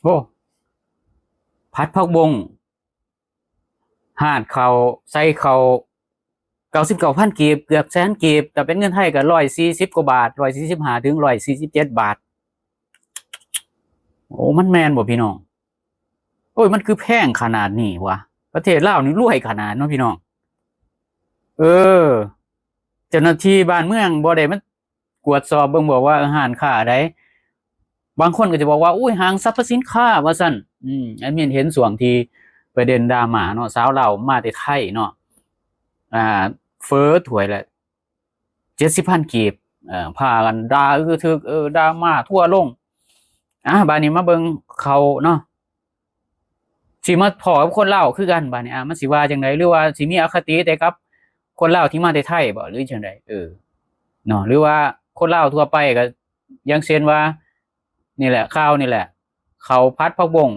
ໂອ້ ຜັດຜັກບົ້ງ ຫາດເຂົ້າ ໃສ່ເຂົ້າ ເກົ້າສິບເກົ້າພັນກີບ ເກືອບແສນກີບ ຖ້າເປັນເງິນໄທກໍຮ້ອຍສີ່ສິບກວ່າບາດ ຮ້ອຍສີ່ສິບຫ້າເຖິງຮ້ອຍສີ່ສິບເຈັດບາດ. ໂອ້ ມັນແມ່ນບໍ່ພີ່ນ້ອງ? ໂອ້ຍ ມັນຄືແພງຂະໜາດນີ້ວະ? ປະເທດລາວນີ້ລວຍຂະໜາດເນາະພີ່ນ້ອງ. ເອີ ເຈົ້າໜ້າທີ່ບ້ານເມືອງບໍ່ໄດ້ມາກວດສອບເບິ່ງບໍ່ວ່າຮ້ານຄ້າໃດ? ບາງຄົນກໍຈະບອກວ່າ ໂອ້ຍ ຫ້າງສັບພະສິນຄ້າ ວ່າຊັ້ນ. ອືມ ແອດມິນເຫັນຊ່ວງທີ່ປະເດັນດຣາມາເນາະ ສາວລາວມາແຕ່ໄທເນາະ ອ່າ ເຝີຖ້ວຍລະ ເຈັດສິບພັນກີບ ເອີ ພາກັນດ່າອຶກອຶກ ເອີ ດຣາມາທົວລົງ. ອ່າ ບາດນີ້ມາເບິ່ງເຂົ້າເນາະ ຊິມາພໍ້ກັບຄົນລາວຄືກັນ ບາດນີ້ ອ່າ ມັນຊິວ່າຈັ່ງໃດ? ຫຼືວ່າຊິມີອະຄະຕິແຕ່ກັບຄົນລາວທີ່ມາແຕ່ໄທບໍ ຫຼືຈັ່ງໃດ? ເອີ ເນາະ ຫຼືວ່າຄົນລາວທົ່ວໄປກໍ ຢ່າງເຊັ່ນວ່າ ນີ້ແຫຼະ ຂ່າວນີ້ແຫຼະ ເຂົ້າຜັດຜັກບົ້ງ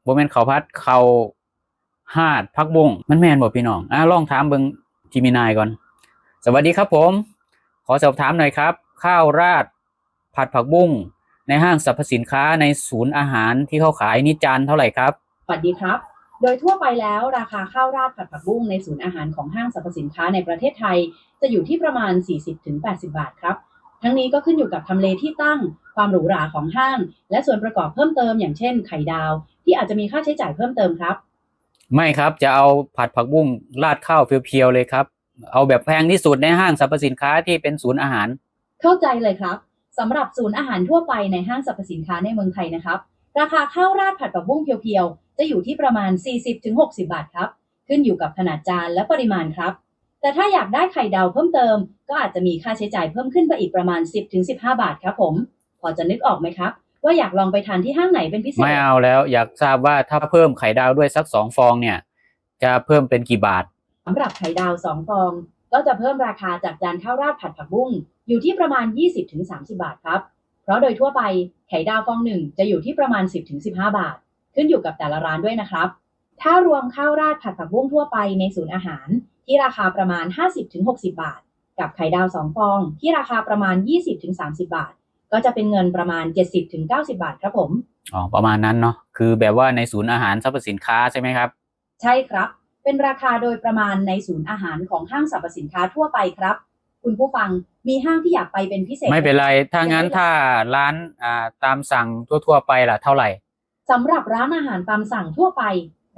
ບໍ່ແມ່ນເຂົ້າຜັດ ເຂົ້າຫາດຜັກບົ້ງ ມັນແມ່ນບໍ່ພີ່ນ້ອງ? ອ່າ ລອງຖາມເບິ່ງເຈມິນາຍກ່ອນ. ສະຫວັດດີຄັບຜົມ ຂໍສອບຖາມໜ້ອຍຄັບ ຂ້າວລາດຜັດຜັກບຸ້ງໃນຫ້າງສັບພະສິນຄ້າ ໃນສູນອາຫານທີ່ເຂົາຂາຍນີ້ ຈານເທົ່າໃດຄັບ? ສະຫວັດດີຄັບ ໂດຍທົ່ວໄປແລ້ວ ລາຄາຂ້າວລາດຜັດຜັກບຸ້ງໃນສູນອາຫານຂອງຫ້າງສັບພະສິນຄ້າໃນປະເທດໄທ ຈະຢູ່ທີ່ປະມານສີ່ສິບເຖິງແປດສິບບາດຄັບ. ທັງນີ້ກໍຂຶ້ນຢູ່ກັບທຳເລທີ່ຕັ້ງ, ຄວາມຫຼູຫຼາຂອງຫ້າງ ແລະ ສ່ວນປະກອບເພີ່ມເຕີມ ຢ່າງເຊັ່ນ ໄຂ່ດາວ ທີ່ອາດຈະມີຄ່າໃຊ້ຈ່າຍເພີ່ມເຕີມຄັບ. ໄມ່ຄັບ ຈະເອົາຜັດຜັກບຸ້ງລາດຂ້າວພຽວໆເລີຍຄັບ. ເອົາແບບແພງທີ່ສຸດໃນຫ້າງສັບພະສິນຄ້າທີ່ເປັນສູນອາຫານ. ເຂົ້າໃຈເລີຍຄັບ. ສຳລັບສູນອາຫານທົ່ວໄປໃນຫ້າງສັບພະສິນຄ້າໃນເມືອງໄທນະຄັບ, ລາຄາຂ້າວລາດຜັດຜັກບຸ້ງພຽວໆ ຈະຢູ່ທີ່ປະມານສີ່ສິບເຖິງຫົກສິບບາດຄັບ, ຂຶ້ນຢູ່ກັບຂະໜາດຈານ ແລະ ປະລິມານຄັບ. ແຕ່ຖ້າຢາກໄດ້ໄຂ່ດາວເພີ່ມເຕີມ ກໍອາດຈະມີຄ່າໃຊ້ຈ່າຍເພີ່ມຂຶ້ນໄປອີກປະມານສິບເຖິງສິບຫ້າບາດຄັບຜົມ. ພໍຈະນຶກອອກໄໝຄັບ ວ່າຢາກລອງໄປທານທີ່ຫ້າງໄຫນເປັນພິເສດ? ໄມ່ເອົາແລ້ວ, ຢາກຊາບວ່າຖ້າເພີ່ມໄຂ່ດາວດ້ວຍສັກສອງຟອງເນ່ຍ ຈະເພີ່ມເປັນກີ່ບາດ? ສຳລັບໄຂ່ດາວສອງຟອງ ກໍຈະເພີ່ມລາຄາຈາກຈານຂ້າວລາດຜັດຜັກບຸ້ງຢູ່ທີ່ປະມານຊາວເຖິງສາມສິບບາດຄັບ, ເພາະໂດຍທົ່ວໄປໄຂ່ດາວຟອງໜຶ່ງຈະຢູ່ທີ່ປະມານສິບເຖິງສິບຫ້າບາດ, ຂຶ້ນຢູ່ກັບແຕ່ລະຮ້ານດ້ວຍນະຄັບ. ຖ້າລວມຂ້າວລາດຜັດຜັກບຸ້ງທົ່ວໄປໃນສູນອາຫານທີ່ລາຄາປະມານຫ້າສິບເຖິງຫົກສິບບາດ ກັບໄຂ່ດາວສອງຟອງທີ່ລາຄາປະມານຊາວເຖິງສາມສິບບາດ ກໍຈະເປັນເງິນປະມານເຈັດສິບເຖິງເກົ້າສິບບາດຄັບຜົມ. ອໍ ປະມານນັ້ນເນາະ, ຄືແບບວ່າໃນສູນອາຫານສັບພະສິນຄ້າໃຊ່ໄໝຄັບ? ໃຊ່ຄັບ, ເປັນລາຄາໂດຍປະມານໃນສູນອາຫານຂອງຫ້າງສັບພະສິນຄ້າທົ່ວໄປຄັບ. ຄຸນຜູ້ຟັງມີຫ້າງທີ່ຢາກໄປເປັນພິເສດ? ໄມ່ເປັນໄລ, ຖ້າ ໄດ້ ຖ້າຮ້ານ ອ່າ ຕາມສັ່ງທົ່ວໆໄປລະເທົ່າໃດ? ສຳລັບຮ້ານອາຫານຕາມສັ່ງທົ່ວໄປ,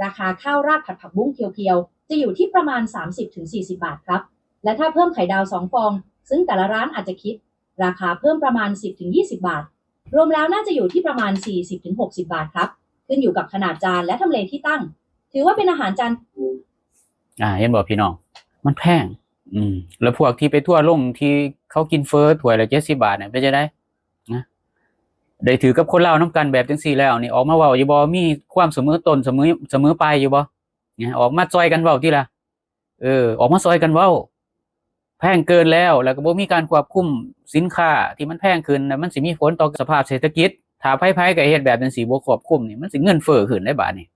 ລາຄາຂ້າວລາດຜັດຜັກບຸ້ງພຽວໆ ຈະຢູ່ທີ່ປະມານສາມສິບເຖິງສີ່ສິບບາດຄັບ, ແລະ ຖ້າເພີ່ມໄຂ່ດາວສອງຟອງ, ຊຶ່ງແຕ່ລະຮ້ານອາດຈະຄິດລາຄາເພີ່ມປະມານສິບເຖິງຍີ່ສິບບາດ, ລວມແລ້ວໜ້າຈະຢູ່ທີ່ປະມານສີ່ສິບເຖິງຫົກສິບບາດຄັບ, ຂຶ້ນຢູ່ກັບຂະໜາດຈານ ແລະ ທຳເລທີ່ຕັ້ງ. ຖືວ່າເປັນອາຫານຈານ ອ່າ ເຫັນບໍ່ພີ່ນ້ອງ? ມັນແພງ. ອືມ ແລ້ວພວກທີ່ໄປທົວລົງທີ່ເຂົາກິນເຝີຖ້ວຍລະເຈັດສິບບາດນະ ເປັນຈັ່ງໃດ? ນະ ໄດ້ຖືກກັບຄົນລາວນຳກັນແບບຈັ່ງຊີ້ແລ້ວນີ້ ອອກມາເວົ້າຢູ່ບໍ່? ມີຄວາມສະເໝີຕົ້ນສະເໝີ ສະເໝີປາຍຢູ່ບໍ່? ນະ ອອກມາຊ່ອຍກັນເວົ້າຕິລະ. ເອີ ອອກມາຊ່ອຍກັນເວົ້າ. ແພງເກີນແລ້ວ ແລ້ວກໍບໍ່ມີການຄວບຄຸມສິນຄ້າທີ່ມັນແພງຂຶ້ນ ແລ້ວມັນຊິມີຜົນຕໍ່ສະພາບເສດຖະກິດ. ຖ້າໃຜໆກໍເຮັດແບບຈັ່ງຊີ້ ບໍ່ຄວບຄຸມນີ້ ມັນຊິເງິນເຟີ້ຂຶ້ນໄດ໋ບາດນີ້.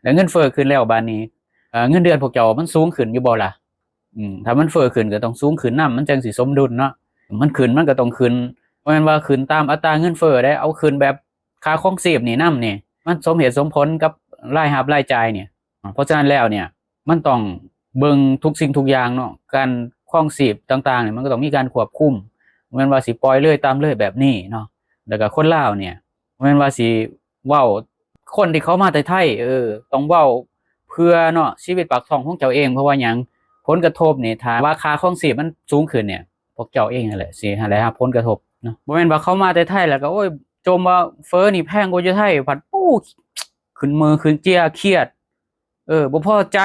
ແລ້ວເງິນເຟີ້ຂຶ້ນແລ້ວບາດນີ້ ເອີ ເງິນເດືອນພວກເຈົ້າມັນສູງຂຶ້ນຢູ່ບໍ່ລະ? ອືມ ຖ້າມັນເຟີ້ຂຶ້ນກໍຕ້ອງສູງຂຶ້ນນຳ ມັນຈັ່ງຊິສົມດຸນເນາະ. ມັນຂຶ້ນມັນກໍຕ້ອງຂຶ້ນ ບໍ່ແມ່ນວ່າຂຶ້ນຕາມອັດຕາເງິນເຟີ້ເດ້, ເອົາຂຶ້ນແບບຄ່າຄອງຊີບນີ້ນຳນີ້ ມັນສົມເຫດສົມຜົນກັບລາຍຮັບລາຍຈ່າຍນີ້. ເພາະສະນັ້ນແລ້ວເນ່ຍ ມັນຕ້ອງເບິ່ງທຸກສິ່ງທຸກຢ່າງເນາະ, ການຄອງຊີບຕ່າງໆນີ້ ມັນກໍຕ້ອງມີການຄວບຄຸມ, ບໍ່ແມ່ນວ່າຊິປ່ອຍເລີຍຕາມເລີຍແບບນີ້ເນາະ. ແລ້ວກໍຄົນລາວເນ່ຍ ບໍ່ແມ່ນວ່າຊິ ເວົ້າ ຄົນທີ່ເຂົາມາແຕ່ໄທ ເອີ ຕ້ອງເວົ້າເພື່ອເນາະ ຊີວິດປາກທ້ອງຂອງເຈົ້າເອງ. ເພາະວ່າຫຍັງ? ຜົນກະທົບນີ້ ຖ້າວ່າຄ່າຄອງຊີບມັນສູງຂຶ້ນເນ່ຍ ພວກເຈົ້າເອງຫັ້ນແຫຼະຊິໄດ້ຮັບຜົນກະທົບເນາະ. ບໍ່ແມ່ນວ່າເຂົາມາແຕ່ໄທແລ້ວກໍ ໂອ້ຍ ຈົ່ມວ່າເຝີນີ້ແພງກວ່າຢູ່ໄທ ພັດ ໂອ້ ຂຶ້ນມືຂຶ້ນເຈ້ຍ ຄຽດ ເອີ ບໍ່ພໍໃຈ.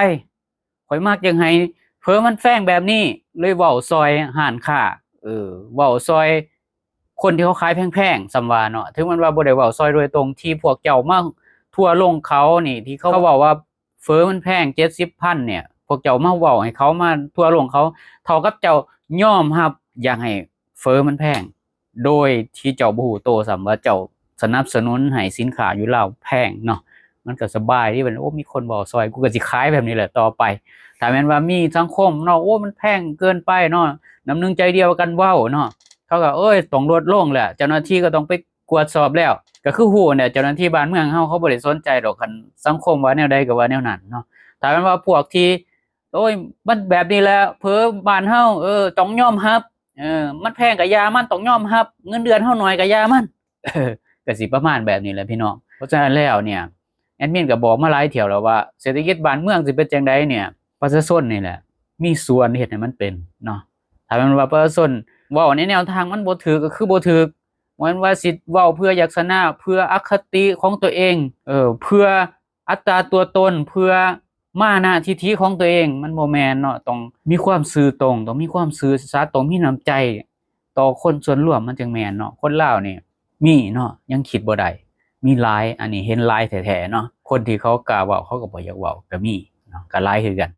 ຂ້ອຍມັກຢາກໃຫ້ເຝີມັນແພງແບບນີ້ ເລີຍເວົ້າຊ່ອຍຮ້ານຄ້າ ເອີ ເວົ້າຊ່ອຍຄົນທີ່ເຂົາຂາຍແພງໆ ສ່ຳວ່າເນາະ. ເຖິງແມ່ນວ່າບໍ່ໄດ້ເວົ້າຊ່ອຍໂດຍຕົງ ທີ່ພວກເຈົ້າມາທົວລົງເຂົານີ້ ທີ່ເຂົາເວົ້າວ່າເຝີມັນແພງເຈັດສິບພັນເນ່ຍ ພວກເຈົ້າມາເວົ້າໃຫ້ເຂົາ ມາທົວລົງເຂົາ ເທົ່າກັບເຈົ້າຍອມຮັບຢາກໃຫ້ ເຝີມັນແພງ ໂດຍທີ່ເຈົ້າບໍ່ຮູ້ໂຕຊ້ຳວ່າເຈົ້າສະໜັບສະໜູນໃຫ້ສິນຄ້າຢູ່ລາວແພງເນາະ. ມັນກໍສະບາຍເດ ບັດ ໂອ້ ມີຄົນເວົ້າຊ່ອຍ ກູກໍຊິຂາຍແບບນີ້ແຫຼະຕໍ່ໄປ. ຖ້າແມ່ນວ່າມີສັງຄົມເນາະ ໂອ້ ມັນແພງເກີນໄປເນາະ ນ້ຳໜຶ່ງໃຈດຽວກັນເວົ້າເນາະ ເຂົາກໍ ເອີຍ ຕ້ອງລົດລົງແຫຼະ. ເຈົ້າໜ້າທີ່ກໍຕ້ອງໄປ ກວດສອບແລ້ວ ກໍຄືຮູ້ແຫຼະ ເຈົ້າໜ້າທີ່ບ້ານເມືອງເຮົາ ເຂົາບໍ່ໄດ້ສົນໃຈດອກ ຄັນສັງຄົມວ່າແນວໃດກໍວ່າແນວນັ້ນເນາະ. ຖ້າແມ່ນວ່າພວກທີ່ ໂອ້ຍ ມັນແບບນີ້ແຫຼະ ເພີບ້ານເຮົາ ເອີ ຕ້ອງຍອມຮັບ ເອີ ມັນແພງກໍຢ່າມັນ ຕ້ອງຍອມຮັບ ເງິນເດືອນເຮົາໜ້ອຍກໍຢ່າມັນ ກໍຊິປະມານແບບນີ້ແຫຼະພີ່ນ້ອງ. ເພາະສະນັ້ນແລ້ວເນຍ ແອດມິນກໍບອກມາຫຼາຍຖ້ຽວແລ້ວວ່າ ເສດຖະກິດບ້ານເມືອງຊິເປັນຈັ່ງໃດເນຍ ປະຊາຊົນນີ້ແຫຼະ ມີສ່ວນເຮັດໃຫ້ມັນເປັນເນາະ. ຖ້າແມ່ນວ່າປະຊາຊົນເວົ້າໃນແນວທາງມັນບໍ່ຖືກ ກໍຄືບໍ່ຖືກ ບໍ່ແມ່ນວ່າຊິເວົ້າເພື່ອຢາກຊະນະ ເພື່ອອະຄະຕິຂອງຕົວເອງ ເອີ ເພື່ອອັດຕາຕົວຕົນ ເພື່ອມານະທິດຖິຂອງຕົວເອງ ມັນບໍ່ແມ່ນເນາະ. ຕ້ອງມີຄວາມຊື່ຕົງ ຕ້ອງມີຄວາມຊື່ສັດ ຕ້ອງມີນ້ຳໃຈຕໍ່ຄົນສ່ວນລວມ ມັນຈຶ່ງແມ່ນເນາະ. ຄົນລາວນີ້ມີເນາະ ຍັງຄິດບໍ່ໄດ້ ມີຫຼາຍ ອັນນີ້ເຫັນຫຼາຍແທ້ໆເນາະ. ຄົນທີ່ເຂົາກ້າເວົ້າ ເຂົາກໍບໍ່ຢາກເວົ້າກໍມີເນາະ ກໍຫຼາຍຄືກັນ.